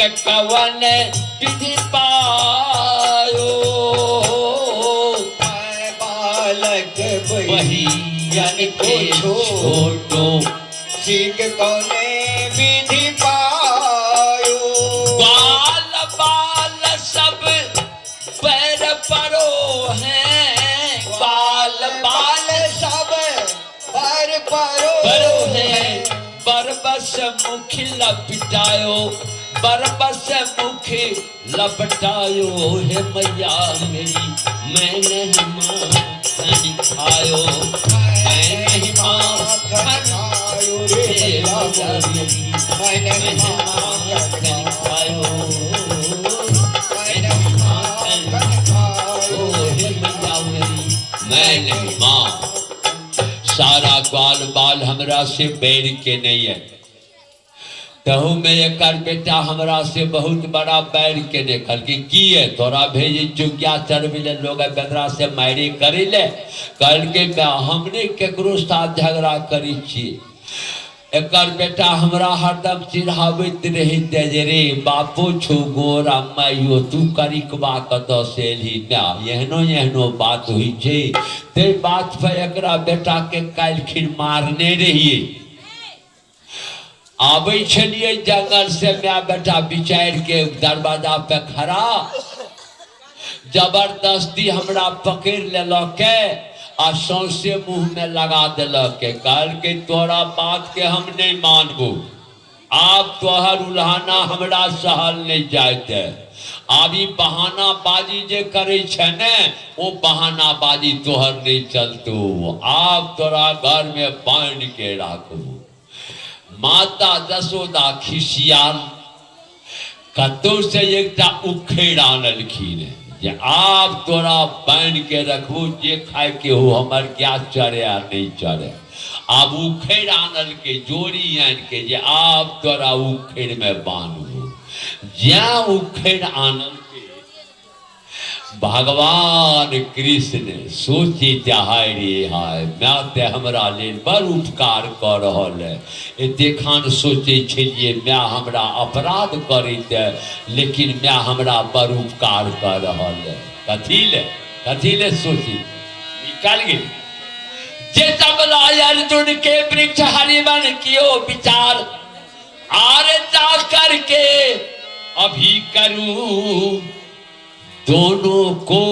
कवन विधि पायो। मैं बालक बहियन के छोटो सीख कौने विधि पायो। बाल बाल सब पैर परो हैं, बाल बाल सब पैर परो परो हैं। बरबस मुख लपटायो, बरबस मुख लपटायो, हे मैया मेरी मैं नहीं माखन खायो, मैं नहीं माखन खायो रे हे मैया मैया मेरी, मेरी मैं मैं नहीं नहीं माखन माखन खायो, मैं नहीं माखन खायो ओ हे मैया मेरी मैं नहीं मां। सारा ग्वाल बाल हमरा से बैर के नहीं है, तहु में एकर बेटा हमरा से बहुत बड़ा बैर के देखल कि की है तोरा भेजी चुकिया चरबी ले लोग बेदरा से मारी करी ले। कहल के हमने केकरो साथ झगड़ा करी छी। एकर बेटा हमरा हरदम चिढ़ाबैत रहिते जे रे बापो छौ गोरा माइयो तू करिकबा कतऽ से एलही माय, एहनो एहनो बात होइ छै। ताहि बात पर एकरा बेटा के काल्हिखिन मारने रहियै। आबै छलियै जंगल से my बेटा विचारि के दरवाजा पे खड़ा, जबरदस्ती हमरा पकड़ि लेलक आ सौंसे मुँह में लगा देलक। कहलकै तोरा बात के हम नहीं मानबो, आब तोहर उल्हाना हमरा सहल नहीं जाइत है। आब ई बहाना बाजी जे करै छै ने ओ बहाना बाजी तोहर नहीं चलतो, आब तोरा घर में बान्हि के राखबो। माता जसोदा खिसियाल कतौ से एकटा उखड़ि आनलखिन जे आब तोरा बान्हि के रखबो, जे खाय के हो हमर क्या चढ़े आ नहीं चढ़े। आब उखड़ि आनलकै जोड़ी आनि के जे आब तोरा उखड़ि में बान्हबो। ज्या उखड़ि आनलकै भगवान कृष्ण सोचे हाय रे हाय, my ते हमरा लेल बड़ उपकार कऽ रहल है। एते खान सोचे छलियै my हमरा अपराध करैत है, लेकिन my हमरा बड़ उपकार कऽ रहल है। कथी ले कथी ले सोची निकाल गेल जे जमला अर्जुन के वृक्ष हरिवन कियो विचार, आर जा करके अभी करूं दोनों को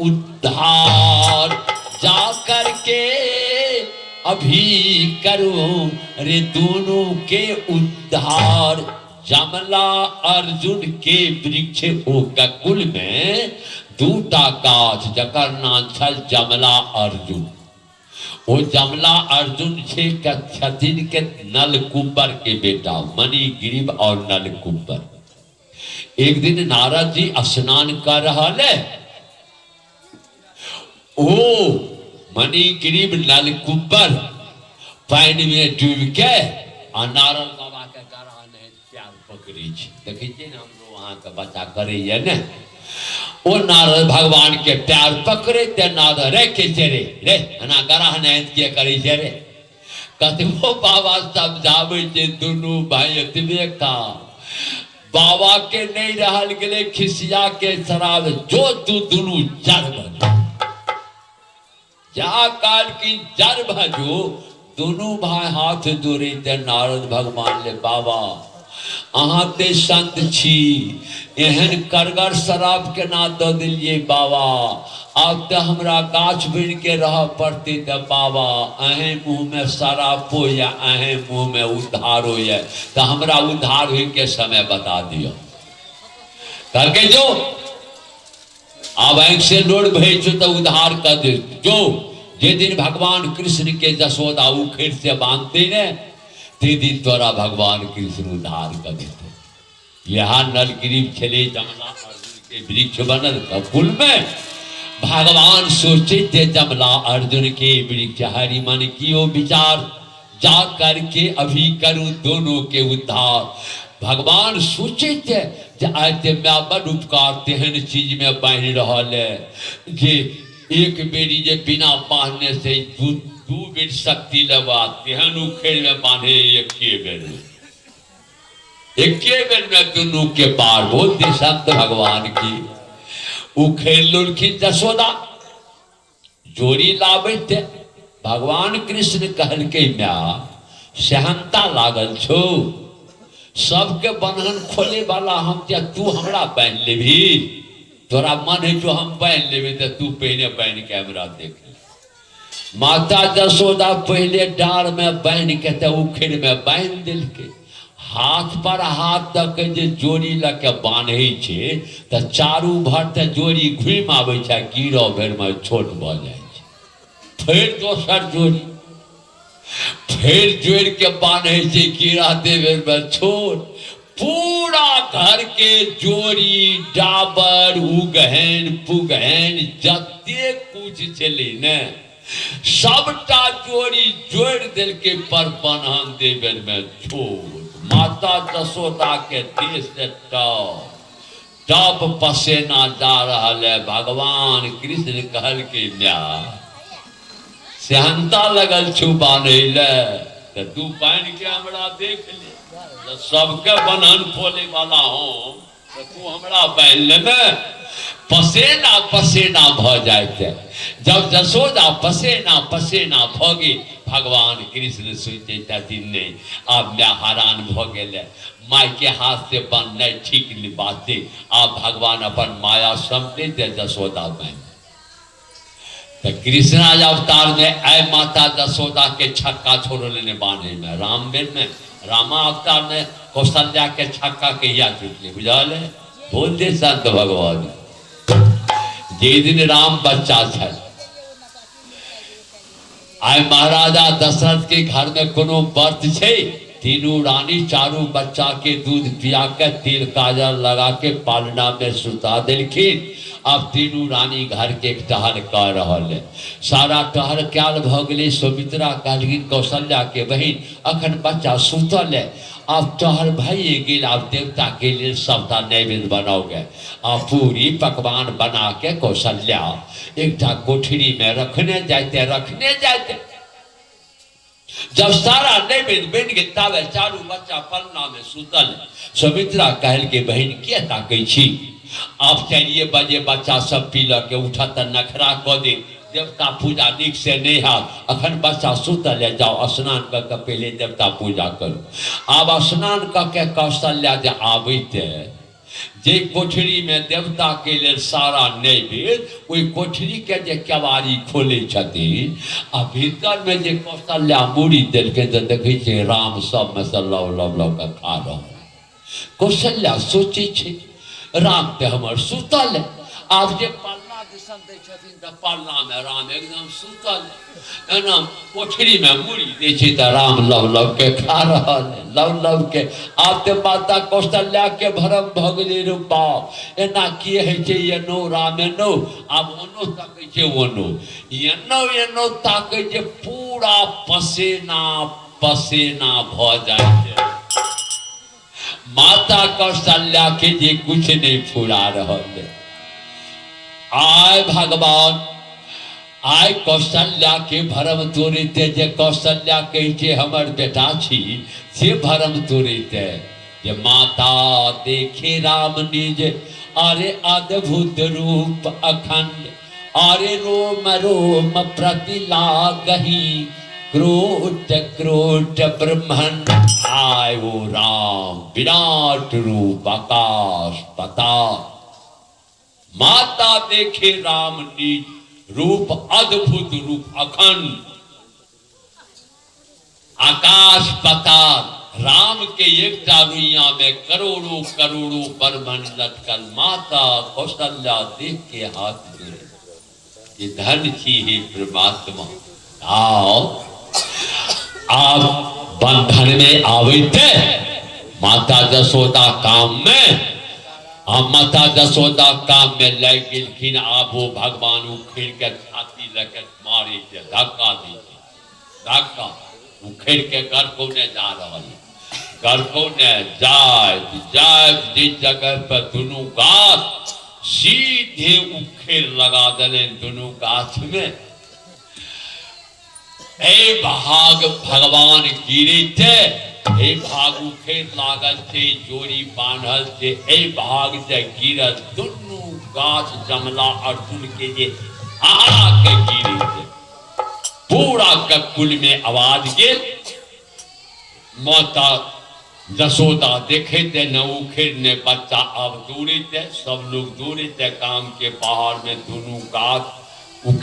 उद्धार, जा करके अभी करूं रे दोनों के उद्धार। जमला अर्जुन के वृक्ष ओ गकुल में दूटा गाछ जकर नाम छल जमला अर्जुन। ओ जमला अर्जुन छे छथिन के नलकुबर के बेटा मणिग्रीव और नलकुबर। एक दिन नारद जी स्नान कर रहा है, ओ मणिग्रीव नलकुबर पानि में डूब के आ नारद बाबा के गरा ने प्यार पकड़े छै। देखै छियै ने हमरो अहाँके बच्चा करैया ने, ओ नारद भगवान के प्यार पकड़े ते नारद रे के छै रे रे एना गराह ने के करै छै रे। कतबो बाबा समझाबै छै दुनू भाई एतबे का बाबा के नहीं रहल गेलै खिसिया के शराब जो तू दुनू जड़ भजो जा काल की जड़ भजो। दुनू भाई हाथ जोड़े ते नारद भगवान ले बाबा अहाँ ते संत छी, एहन करगर शराब केना दऽ देलियै बाबा, आब तऽ हमरा गाछ बनि के रहऽ पड़तै। तऽ बाबा अहें मुँहमे शराबो यऽ अहें मुँहमे उद्धारो यऽ, तऽ हमरा उद्धार होइके समय बता दिअ। कहलकै जो आब आँखि से लोर भरि छौ तऽ उद्धार कऽ दे जो। जे दिन भगवान कृष्ण के जसोदा उखड़ि से बांधते ने ते दिन तोरा भगवान कृष्ण उद्धार कऽ देतौ। यहाँ नलगिरी छलै जमला अर्जुन के वृक्ष बनल कुल में। भगवान सोचे थे जमला अर्जुन के वृक्ष हरि मन कियो विचार, जा करके अभी करूं दोनों के उद्धार। भगवान सोचे थे जे आइ ते my बड़ उपकार तेहन चीज में बान्हि रहल है जे एक बेरी जे बिना बान्हने से दू बेर शक्ति लेबा तेहन उखड़ि में बान्हे एके बेर में। एके बेर में दुनू के पार। बोल दे संत भगवान की। उखेड़ लेलखिन जसोदा, जोड़ी लाबैत भगवान कृष्ण कहलकै, माय सेहनता लागल छौ, सबके बन्हन खोले वाला हम जे, तू हमरा बान्हि लेबही? तोरा मन है जो हम बान्हि लेबै तऽ तू पहिने बान्हि के हमरा देख ले। माता जसोदा पहिले डाँड़ में बान्हि के तऽ उखड़ि में बान्हि देलकै। हाथ पर हाथ दऽ के जे जोड़ी लऽ के बान्है छै तऽ चारू भर तऽ जोड़ी घुमि आबै छै आ गिरऽ भरिमे छोट भऽ जाइ छै। फेर दोसर जोड़ी फेर जोड़ि के बान्है छै, गिरा देबे मे छोट। पूरा घर के जोड़ी डाबर उगहन पुगहन जते कुछ छलै ने, सबटा जोड़ी जोड़ि देलकै, पर बन्हन देबे मे छोट। माता जसोदा के देह से टप टप पसेना जा रहल है। भगवान कृष्ण कहलकै, माय सेहनता लगल छौ बान्है ले, तऽ तू बान्हि के हमरा देख ले। जब सबके बन्हन खोले वाला हम, तऽ तू हमरा बान्हि लेमे? पसेना पसेना भऽ जाइत। जब जसोदा पसेना पसेना भऽ गेल, भगवान कृष्ण सोचै छथिन, नहि, आब माय हरान भऽ गेलै, माय के हाथ से बान्हनाइ ठीक नहि बात छै। आब भगवान अपन माया समटैत जसोदा बान्हि तऽ कृष्णा अवतार में आय माता जसोदा के छक्का छोड़ल ने बांधे में। राम बेर में रामा अवतार में कौशल्या के छक्का कहिया छुटले? बुझल है? बोल दे संत भगवान। जे दिन राम बच्चा छल, आइ महाराजा दशरथ के घर में कोनो व्रत छै, तीनू रानी चारू बच्चा के दूध पिया के तिल काजल लगा के पालना में सुता देलखिन। आब तीनू रानी घर के टहल कऽ रहल है। सारा टहल कयल भऽ गेलै। सुमित्रा कहलखिन कौशल्या के, बहिन, अखन बच्चा सुतल है, आब टहल भइए गेल, आब देवता के लेल सबटा नैवेद्य बनाओगे। आ पूरी पकवान बना के कौशल्या एकटा कोठरी में रखने जाते रखने जाते, जब सारा नैवेद्य बनि गेल, ताबे चारू बच्चा पलना में सुतल। सुमित्रा कहल के, बहिन, किया ताकै छी? आब 4 बजे बच्चा सब पी लऽ के उठत तऽ नखरा कऽ दे, देवता पूजा नीक से नहि हैत। अखन बच्चा सुतल है, जाओ स्नान कऽ के पहिले देवता पूजा करू। आब स्नान कऽ के कौशल्या जे आबैत, जे कोठरीमे देवताके लेल सारा नैवेद्य, ओहि कोठरीके जे केवाड़ी खोलै छथिन आ भीतरमे जे कौशल्या मूड़ी देलखिन, तऽ देखै छियै राम सबमे से लव लव लव के खा रहल। कौशल्या सोचै छै, राम तऽ हमर सुतल है। आब जे पलना दिसन दै छथिन तऽ पलनामे राम एकदम सुतल है। एना कोठरीमे मूड़ी दै छै तऽ राम लव लव के खा रहल है, लव लव के। आब तऽ माता कौशल्या के भरम भऽ गेलै, रो बाप, एना की होइ छै? एनो राम एनो, आब ओनो तकै छै, ओनो एनो एनो ताकै छै, पूरा पसेना पसेना भऽ जाइ छै। माता कौशल्या के जे कुछ नहीं फुरा रहल है। आय भगवान, आय कौशल्या के भरम तोड़ते, जे कौशल्या कहै छै हमर बेटा छी, से भरम तोड़ते जे माता देखे राम निज अरे अद्भुत रूप अखंड, अरे रोम रोम प्रति लागही क्रोट क्रोट ब्रह्मंड। आय वो राम विराट रूप आकाश पताल। माता देखे राम निज रूप अद्भुत रूप अखंड आकाश पताल, राम के एकटा रुइया में करोड़ों करोड़ों ब्रह्मंड लटकल। माता कौशल्या देख के हाथ जोड़े, ये धन छी हे परमात्मा। आओ आप बंधन में आबैते माता जसोदा काम में, आ माता जसोदा काम में लागि गेलखिन। आब ओ भगवान उखड़ि के छाती लऽ के मारै छै, धक्का दै छै, धक्का। उखड़ि के गरकौने जा रहल है, गरकौने जाइत जाइत जिस जगह पर दुनू गाछ सीधे उखेड़ लगा देलनि दुनू गाछ में, ए भाग भगवान गिरैते एहि भाग उखड़ि लागल छै, जोड़ी बान्हल छै, एहि भाग से गिरल दुनू गाछ जमला अर्जुन के जे हरा के गिरे छै, पूरा गकुल में आवाज गेल। माता जसोदा देखते न उखड़ ने बच्चा, आब दौड़ते सब लोग दौड़ते गाम के बाहर में दुनू गाछ